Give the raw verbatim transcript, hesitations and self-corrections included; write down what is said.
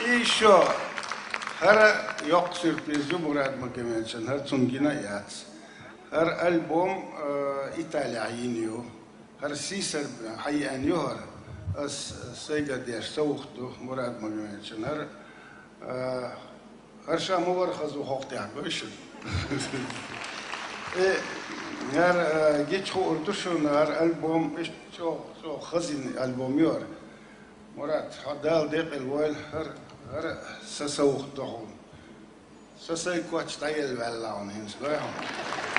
И ещё хӀара йоккха сюрприз ю Мурад Магомедовича, хӀара цунна гина а яц. ХӀара альбом, э, Италехь йина ю. ХӀара сийсара хьайиъна ю хӀара. Аз сайгара деш савухт ду Мурад Магомедовича. ХӀара, э, хӀара ша ма вар хаза ва хьокху тӀехь, гой шуна. Э, хӀара, э, гича хуур ду шуна, хӀара альбом, иштта чӀо-, чӀогӀа хаза йина альбом ю хӀара. Мурад, хьо Дала декъала войла, хӀара, хӀара са савухт ду хьуна. Са сайга коч дӀаелла ваьлла хьуна хӀинца, гой хьуна.